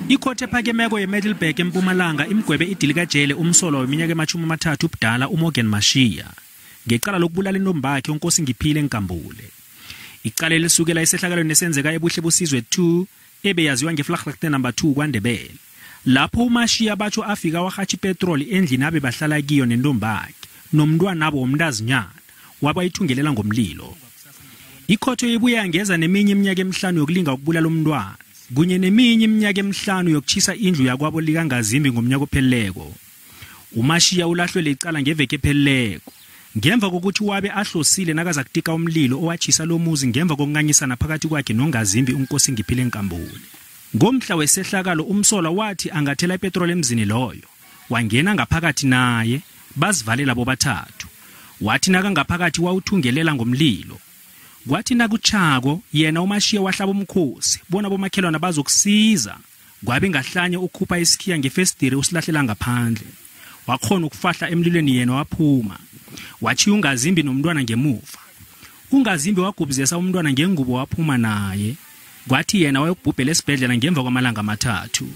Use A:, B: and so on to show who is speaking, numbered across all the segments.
A: Ikhotho ephakemeko yeMiddelburg eMpumalanga imgwebe idilikajele umsolwa weminyaka ema-30 ubudala uMorgan Mashiya ngecala lokubulala intombakhe uNkosi Ngiphile Nkambule. Icala elisukela esehlakalweni esenzeka eBuhle Busizwe 2 ebeyaziwa ngeVlagte number 2 kwaNdebele. Lapho uMashiya batsho afika warhatjha ipetroli endlini abe bahlala kiyo nentombakhe nomntwanabo womntazinyana wabayithungelela ngomlilo. Ikhotho ibuye yangeza neminye iminyaka emihlanu yokulinga ukubulala umntwana kunye neminye iminyaka emihlanu yokutjhisa indlu yakwabo likangazimbi ngomnyaka opheleleko. UMashiya ulahlwe lecala ngeveke epheleleko ngemva kokuthi wabe ahlosile nakaza kutika umlilo owatjhisa lo muzi ngemva kokunghanyisana phakathi kwakhe nongazimbi uNkosi Ngiphile Nkambule. Ngomhla wesehlakalo umsolwa wathi angathela ipetroli emzini loyo wangena ngaphakathi naye bazivalela bobathathu. Wathi nakangaphakathi wawuthungelela ngomlilo. Kwathi nakutjhako yena uMashiya wahlaba umkhosi bona bomakhelwana bazokusiza. Kwabe ngahlanye ukhupha isikhiya ngefestiri usilahlela ngaphandle. Wakhona ukufahla emlilweni yena waphuma. Watjhiya ungazimbi nomntwana ngemuva. Ungazimbi wagubuzesa umntwana ngengubo waphuma naye. Kwathi yena wayokubhubhela esibhedlela ngemva kwamalanga amathathu.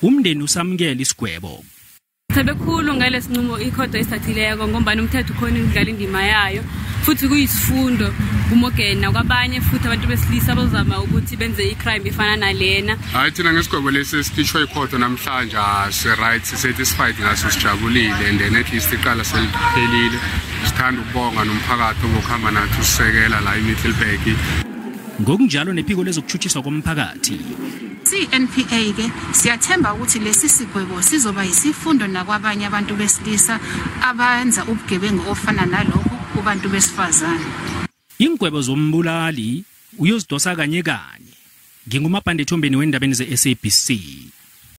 A: Umndeni usamukela isigwebo.
B: Thabe khulu ngale sinqumo ikhotho esithathileko ngombana umthetho ukhona ukudlala indima yayo futhi kuyisifundo kuMorgan nakwabanye futhi abantu besilisa abazama ukuthi benze i-crime efana nalena.
C: Hayi, thina ngesigwebo lesi esikhishwe ikhotho namhlanje si-right, si-satisfied ngaso, sijabulile and then at least iqala seliphelile. Sithanda ukubonga nomphakathi obokuhamba nathi usisekela la eMiddelburg.
A: Ngokunjalo nephiko lezokutshutshiswa komphakathi.
D: CNPA ke siyathemba ukuthi lesi sigwebo sizoba yisifundo nakwabanye abantu besilisa abenza ubugebengu ofana nalokho kubantu besifazane.
A: Ingwebo zombulali uyozidosa kanye kanye. Ngingumabhande Thombeni wendabeni ze-SABC.